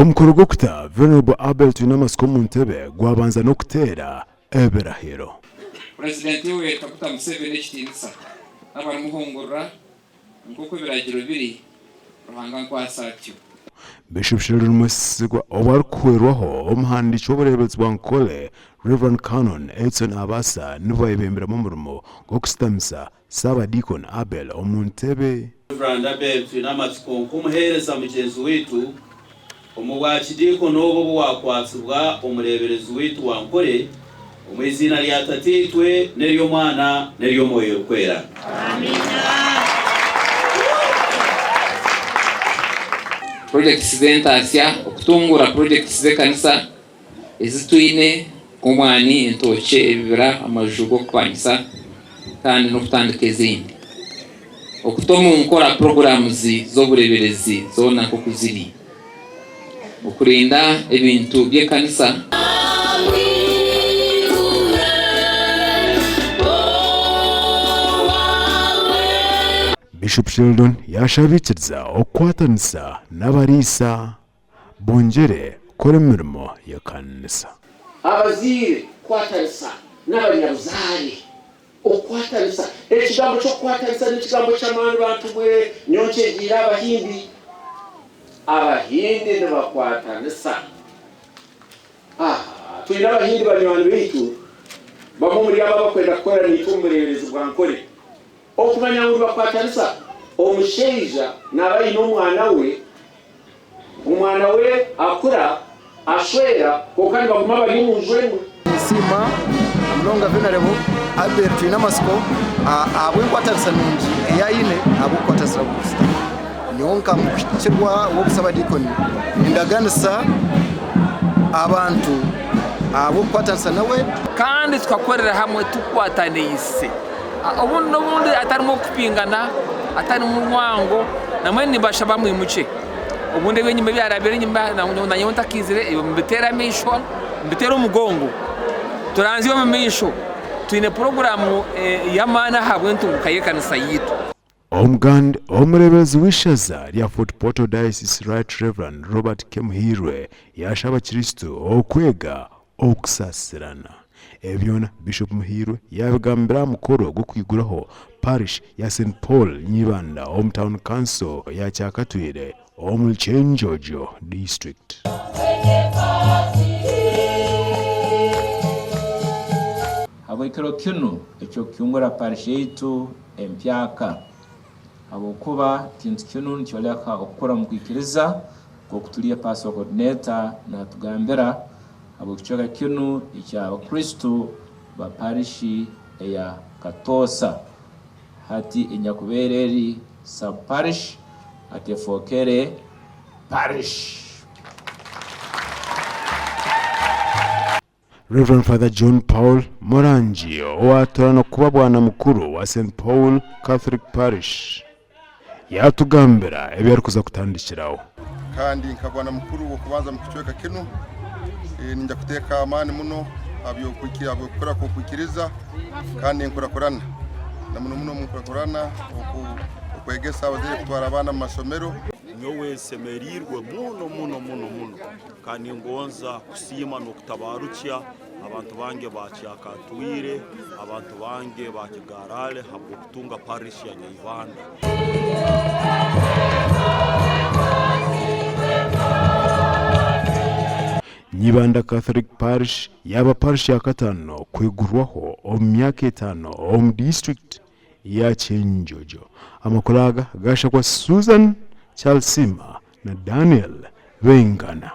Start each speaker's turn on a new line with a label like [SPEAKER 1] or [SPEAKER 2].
[SPEAKER 1] Omukoro gw'okuta Venerable Abel Twinamatsiko omu ntebe gwabanza n'okuteera ebirahiro.
[SPEAKER 2] Purezidenti Yoweri Kaguta Museveni ekitiinisa n'abarimuhungurira nk'oku ebiragiro biri, Ruhanga ankwatse atyo.
[SPEAKER 1] Bishop Sheldon Mwesigwa obu arikuhwerwaho omuhandiiki w'obureeberezi bwa Ankole, Rev. Canon Edson Abasa nibo bayebemberamu omurimo gw'okushutamisa Ssaabadiikoni Abel omu ntebe.
[SPEAKER 3] Rev. Abel Twinamatsiko nk'omuheereza mugyenzi waitu omu bwakidiikoni obu obu waakwatsibwa omureeberezi waitu wa Nkore, omu iziina rya Tataitwe n'ery'Omwana n'ery'Omwoyo Orikwera.
[SPEAKER 2] Purojekiti z'entaasya, Okutunguura purojekiti z'ekanisa ezi twine nk'omwani, entookye, ebibira, amaju g'okupangisa kandi n'okutandika ezindi. Okuta omu nkora puroguraamu z'obureeberezi zoona nk'oku ziri. Okurinda ebintu by'ekanisa.
[SPEAKER 1] Bishop Sheldon yaashaba abaikiriza okukwatanisa n'abariisa. Bongyere kukora emirimo y'ekanisa.
[SPEAKER 4] Abazaire kukwatanisa n'abanyabuzaare. Okukwatanisa. Ekigambo ky'okukwatanisa n'ekigambo ky'amaani bantu mwe. Nyowe nkyegiire aha Bahindi. Abahindi nibakwatanisa. Aha, twine Abahindi banywani baitu, bamwe omuri abo abakwenda kukora naitwe omu bureeberezi bwa Nkore. Okumanya ngu nibakwatanisa, omushaija naaba aine omwana we, omwana we akura, ashwera, kwonka nibaguma bari omu nju emwe.
[SPEAKER 5] Ninsiima munonga Venerable Abel Twinamatsiko ahabw'enkwatanisa nungi ei aine ahabw'okukwatanisa n'Abakristaayo. Nyowe nka mukuhikirwa w'obusabadiikoni nindaganisa abantu ahabw'okukwatanisa nawe.
[SPEAKER 2] Kandi tukakorera hamwe tukwataniise. Obundi n'obundi hatarimu okupingana, hatarimu rwango, namwe nimbashaba mwimukye. Obundi eby'enyima ebyarabire enyima nanyowe ntakaizire ebyo mubiteere amaisho, mubiteere omugongo, turanzye omu maisho. Twine puroguraamu y'amaani ahabw'entunguka y'ekanisa yaitu.
[SPEAKER 1] Omuganda omureeberezi w'eishaza rya Fort Portal Diocese Right Rev Robert Kemuhiirwe yaashaba abakristo okwega okusaasirana. Ebi byona Bishop Muhiirwe yaabigambira aha mukoro gw'okwiguraho Parish ya St Paul Nyibanda omu Town Council ya Kyakatwire omuri Kyenjojo District.
[SPEAKER 6] Habw'ekiro kinu eky'okukingura parish yaitu empyaka, habwokuba ekintu kinu nikyoleka okukura omu kwikiriza nk'oku tuli Pastor Coordinator natugambira habw'ekicweka kinu eky'Abakristo ba parishi eya Katoosa hati enyakubaire eri sub parish hati efookere parish.
[SPEAKER 1] Rev. Father John Paul Murangi owatoranwa kuba Bwana Mukuru wa St Paul Catholic Parish yatugambira ebi arikuza kutandikiraho.
[SPEAKER 7] Kandi nka Bwana Mukuru w'okubanza omu kicweka kinu, niinyija kuteeka amaani muno aha by'okukura kw'okwikiriza kandi enkurakurana, na muno muno omu nkurakurana okwegesa abazaire kutwara abaana omu masomero.
[SPEAKER 8] Nyowe nsemeriirwe muno muno muno muno Kandi ningonza kusiima n'okutabarukya abantu bange ba Kyakatwire, abantu bange ba Kigarale habw'okutunga parish ya Nyaibanda.
[SPEAKER 1] Nyibanda Catholic Parish yaaba parish ya kataano kwigurwaho omu myaka etaano omu disiturikiti ya Kyenjojo. Amakuru aga gashakwa Susan Kyalisiima na Daniel Baingana.